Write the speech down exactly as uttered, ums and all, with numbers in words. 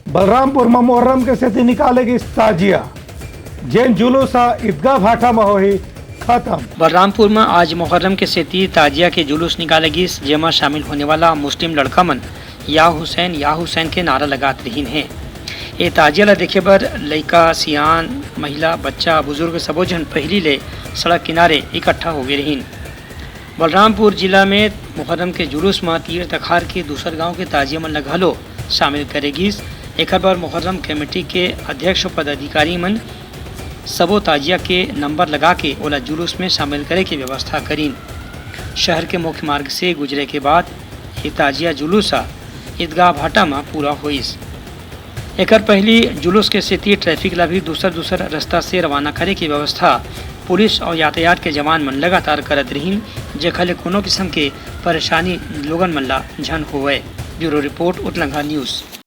बलरामपुर म मोहर्रम के सेती निकाले गिस ताजिया, जेन जुलूस ह ईदगाह भाटा म होही खत्म। बलरामपुर म आज मोहर्रम के सेती ताजिया के जुलूस निकाले गिस, जेमा शामिल होने वाला मुस्लिम लड़का मन "या हुसैन, या हुसैन" के नारा लगात रिहिन हे। ए ताजिया ल देखे बर लइका, सियान, महिला, बच्चा, बुजुर्ग सबो झन पहिली ले सड़क किनारे इकट्ठा होगे रिहिन। बलरामपुर जिला में मुहर्रम के जुलूस म तीर तखार के दूसर गांव के ताजिया मन ल घलो शामिल करे गिस। एखर बर मुहर्रम कमेटी के अध्यक्ष पदाधिकारी मन सबो ताजिया के नंबर लगा के ओला जुलूस में शामिल करे के व्यवस्था करिन। शहर के मुख्य मार्ग से गुजरे के बाद ये ताजिया जुलूस ह ईदगाह भाटा म पूरा होइस। एकर पहिली जुलूस के सेती ट्रैफिक ला भी दूसर-दूसर रस्ता से रवाना करे के व्यवस्था पुलिस अउ यातायात के जवान मन लगातार करत रिहिन, जेखर ले कोनो किसम के परेशानी लोगन मन ला झन होवय। ब्यूरो रिपोर्ट, उतलंघा न्यूज़।